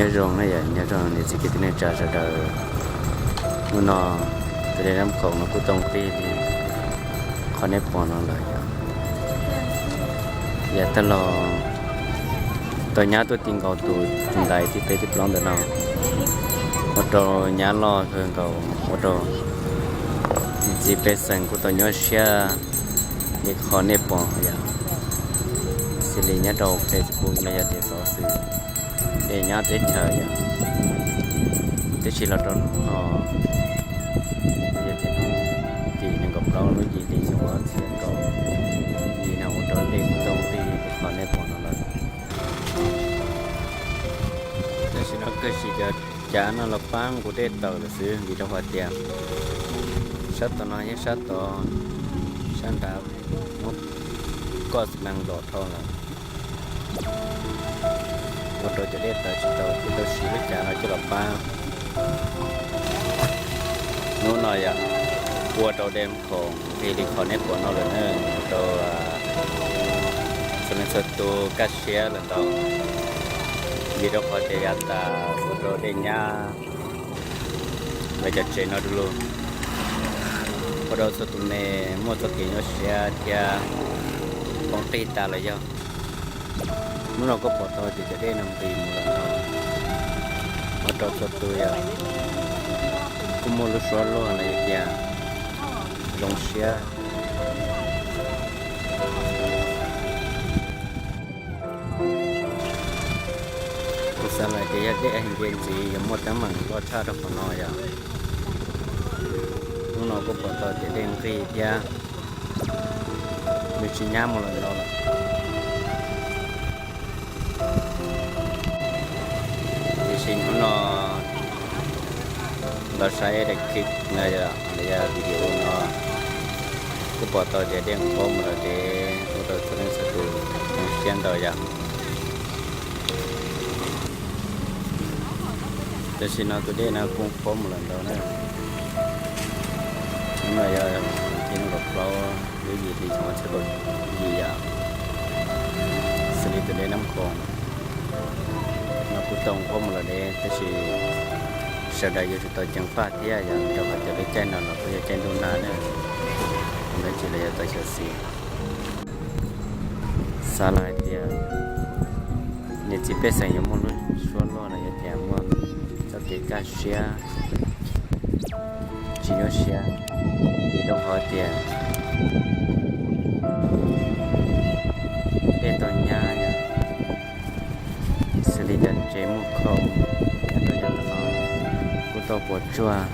Nyob zoo na yom, nyob zoo niam txiv kwv tij neej tsa sawv daws. Hnub no tus dej Nab Khoom no kuj tau nqig li qhov nej pom no lawm yom. Yav tag los tau nyab tuaj ti nkaus tus ntaiv thib peb thib plaub ntawm no, ua rau nyab loj kawg nkaus, ua rau niam txiv pej xeem kuj tau nyuaj siab li qhov nej pom yom. Xws li nyob rau Facebook los yog tias xov xwm dej nyab teb chaws yom, tab sis los rau hnub no yog tias tim nees nkaum plaub lub yim hli xyoo ob txhiab kaum yim no ua rau dej kuj tau nqig li qhov nej pom no lawm. Tam sim no kawg siv cov cav no los pab nqus dej tawm lawm xwb, vim rau qhov tias sab tom no yeej sab tod, sab nrad muab koj xi mees los dhau lawm, ua rau cov dej tawm tsis tau, kuj tau siv lub cav no coj los pab. Hnub no yog ua rau dej Nab Khoom nqig li qhov nej pom no lawm na, ua rau txhua leej txhua tus kaj siab lawm ntau, vim rau qhov tias yav tas ua rau dej nyab lawv cov tsev no du lug, ua rau txhua tus ne muaj txoj kev nyuaj siab thiab poob qij tas los yog. Hnub no kuj pom tau tias cov dej no nqis mus lawm no, ua rau txhua tus yog kuj muaj lub suab luag los yog tias zoo siab. Kuv xav lawm tias yog dej nce ntxiv yuav muaj teeb meem loj tshaj rau qhov no yom. Hnub no kuj pom tau tias dej nqig thiab nws tsis nyab mus lawm no lawm. Tiam sis hnub no los saib daim clip no los yog video no kuj pom tau tias dej qhuav mus lawm ces ua rau txhua leej txhua tus zoo siab ntau yom. Tam sim no tus dej no kuj qhuav mus lawm ntau na. Hnub no yog tim nees nkaum plaub lub yim hli xyoo ob txhiab kaum yim yom. Xws li tus dej Nab Khoom no kuj tau qhuav mus lawm deb, tab sis sawv daws yuav tsum tau ceev faj thiab yom, rau qhov tias lub caij no los kuj yog caij ntuj nag na, lawv tsis los yuav tau xyuam xim. Xav los hais tias niam txiv pej xeem yuav muaj lub suab luag los yog tias muaj txoj kev kaj siab tsis nyuaj siab, vim rau qhov tias dej tau nyab yom, xws li cov tsev muaj khoom nyob rau yav tom no kuj tau puas tsuaj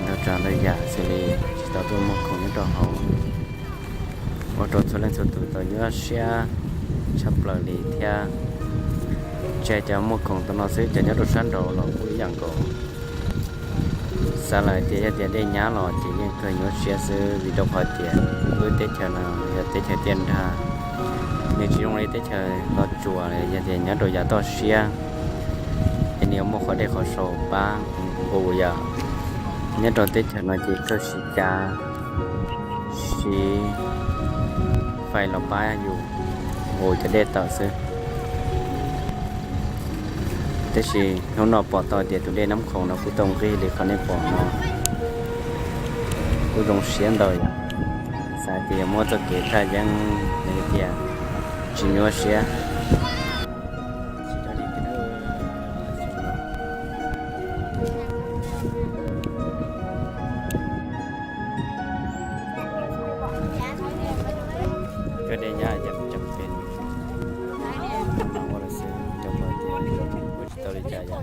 ntau tsav ntau yam, xws li tsis tau tuaj muag khoom nyob rau hauv, ua rau txhua leej txhua tus tau nyuaj siab tshaj plaws li thiab. Tsis hais cov muag khoom tom no xwb, cov nyob rau sab nraud los kuj ib yam nkaus. Xav lawm hais tias yog tias dej nyab los ces yeej kawg nyuaj siab xwb, vim rau qhov tias lub teb chaws no yog teb chaws tiaj nrag, nws tsis zoo li teb chaws los tsuas yog tias nyob rau yav toj siab, es nws yuav muaj qhov dej qhov sau pab hu yom. Nyob rau teb chaws no ces kawg siv cav, siv fais los pab yus hu cov dej tawm xwb. Tab sis hnub no pom tau tias tus dej Nab Khoom no kuj tau nqig li qhov nej pom no, kuj zoo siab ntau yom. Xav tias yuav muab txoj kev thaj yeeb li tias tsis nyuaj siab. Koj dej nyab ces tseem pem ua lawm xwb, rau qhov tias kuj tsis tau li cas yom.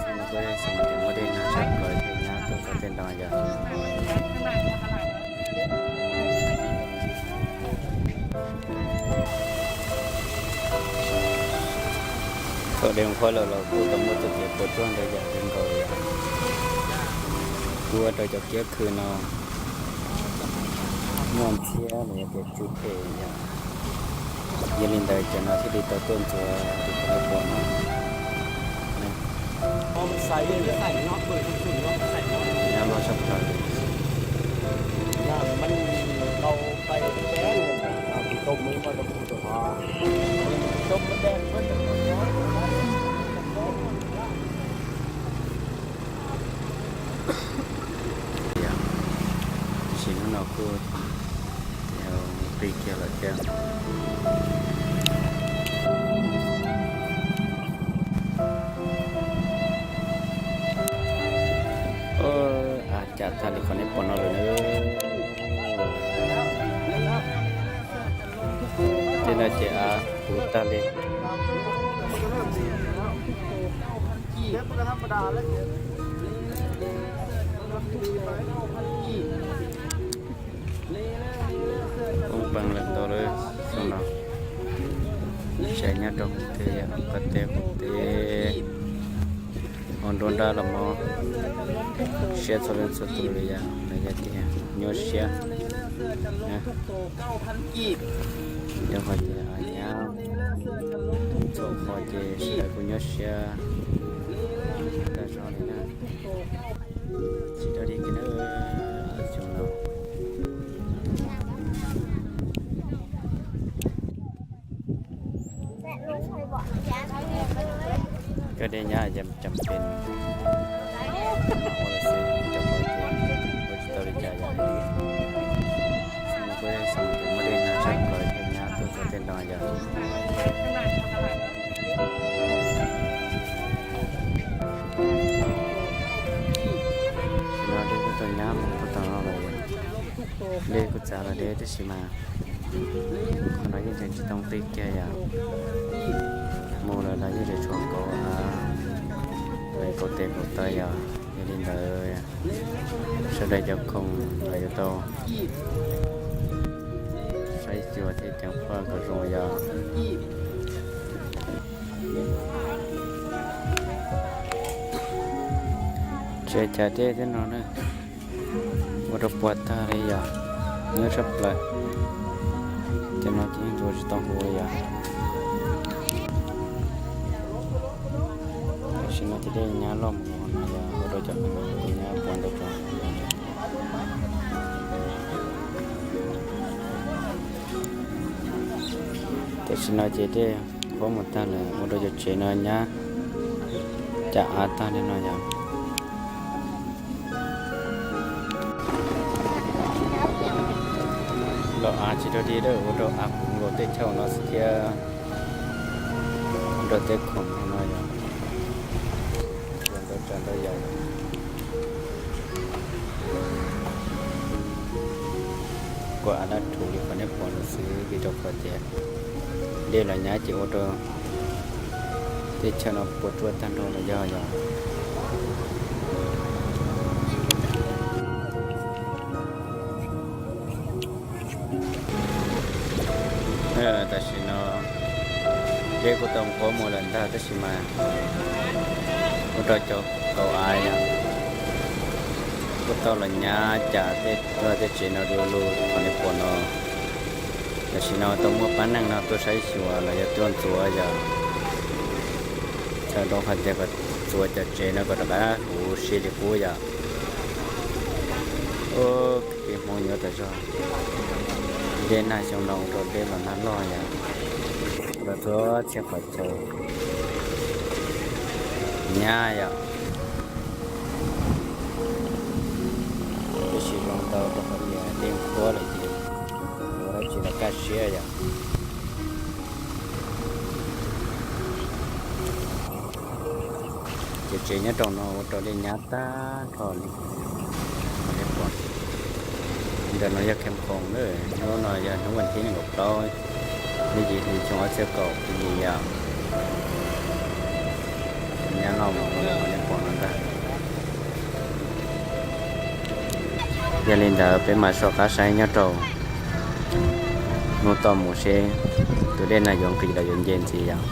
Xwb no kuj xav tias muaj dej nyab tshaj plaws, dej nyab tuaj txog tej no yom. Thaum dej qhuav lawm los kuj tau muaj txoj kev puas tsuaj ntau yam kawg nkaus li. Kuj ua rau cov kiab khw no muaj ntxhiab los yog tias tsw phem yom. Yog li ntawd cov no thiaj li tau tuaj ntxuav tus qhov dej puas no. Nyab loj tshaj plaws. Kuj qi kiag lawm thiab. Av cas tag li qhov nej pom no lawm na. Tej no ces av puv tag li. Poob peev lawm ntau lawm xyoo no. Saib nyob rau qhov twg yog qhov tej qhov tej ho nruab nrab los mov siab txhua leej txhua tus li yog lawv yog tias nyuaj siab. Yog qhov tias nyab txhua qhov ces sawv kuj nyuaj siab tas zog li na. Tsis dog dig kiag na, xyoo no. Koj dej nyab yam cam pes ua lawm xwb, rau qhov tias ua tsis tau li cas yom. Xyoo no kuj yog xyoo tias muaj dej nag tshaj plaws thiaj nyab tuaj txog tej no yom. Xyoo no dej kuj tau nyab mus puag tom no lawm. Dej kuj txav los deb tab sis mas qhov no yeej tseem tsis tau qi kiag yom. Mus lawm los yeej tseem tshuav kauv, kauv tes kauv taw yom. Yog li ntawd sawv daws cov khoom los yuav tau saib xyuas thiab ceev faj kom zoo yom. Tsis cas deb thiab no na, ua rau puas tag li yom, nyuaj tshaj plaws. Cov no ces yeej ntxuav tsis tau huv li yom. Tam sim no ces dej nyab loj mus no yog ua rau cov khoom nyab puas ntau tso. Tam sim no ces dej qhuav mus tag lawm ua rau cov tsev no nyab cam av tag li no yom. Los av tsis dog dig lawm ua rau av puv nkaus tej chaw no xwb thiab. Ua rau tej khoom no yog ua ntau tsav ntau yam. Kuj av dab rhuv li qhov nej pom no xwb vim rau qhov tias dej los nyab ces ua rau tej chaw no puas tsuaj tag nrho los yog yom. Tam sim no dej kuj tau qhuav mus lawm ntag tab sis mas ua rau cov kauv av yom kuj tau los nyab cam tej tsev no du lug qhov nej pom no. Tam sim no tau muaj pab neeg no tuaj saib xyuas los yog tuaj ntxuav yom. Txhawm rau hais tias kom txuav cov tsev no kom rov qab huv si li qub yom. Ua kev hmoov yuav tas zog. Dej nag xyoo no ua rau dej los nag loj yom, los txhua txhia qhov chaw nyab yom. Tab sis zoo ntau rau qhov tias dej qhuav lawm ces ua dab tsi los kaj siab yom. Ces tsev nyob rau no ua rau dej nyab tag nrho li. Ntawm no yog Kheem Khoom na, hnub no yog hnub vas thib nees nkaum plaub, lub yim hli xyoo ob txhiab kaum ib yim yom. Nyab loj mus ua li qhov nej pom no ntag. Yog li ntawd peb mam soj qab saib nyob rau hnub tom mus seb tus dej no yuav nqis los yuav nce ntxiv yom.